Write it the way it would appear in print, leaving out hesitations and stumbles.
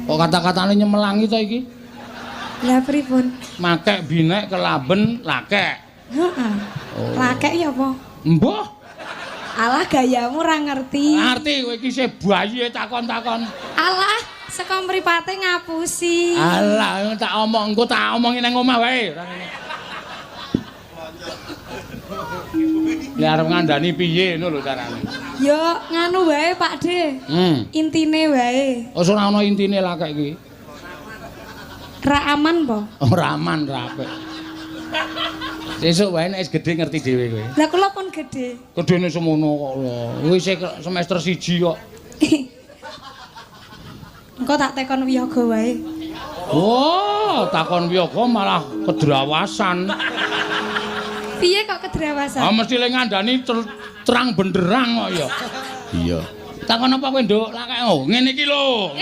Kok kata-katane nyemelangi to iki? Lah pripun? Makek binek kelaben lakek. Heeh. Oh. Lakek ya apa? Mbah. Alah gayamu ora ngerti. Ngerti kowe iki isih bayi takon-takon. Alah, saka mripate ngapusi. Alah tak omong engko tak omongi nang omah wae. Lah arep ngandani piye ngono lho carane. Ya nganu wae Pak De. Intine wae. Wis ora ana intine lakek iki. Ra aman po? Ora aman, ra apik. Sesuk wae nek wis gedhe ngerti dhewe kowe. Lah kula pun gedhe. Gedhene semono kok lho. Wis semester 1 kok. Engko tak tekon wiyaga wae. Oh, takon wiyaga malah kedrawasan. Piye kok kedrawasan? Ah mesti le ngandani terang benderang kok ya. Iya. Takon apa kowe, Nduk? Lah kok oh, ngene iki lho.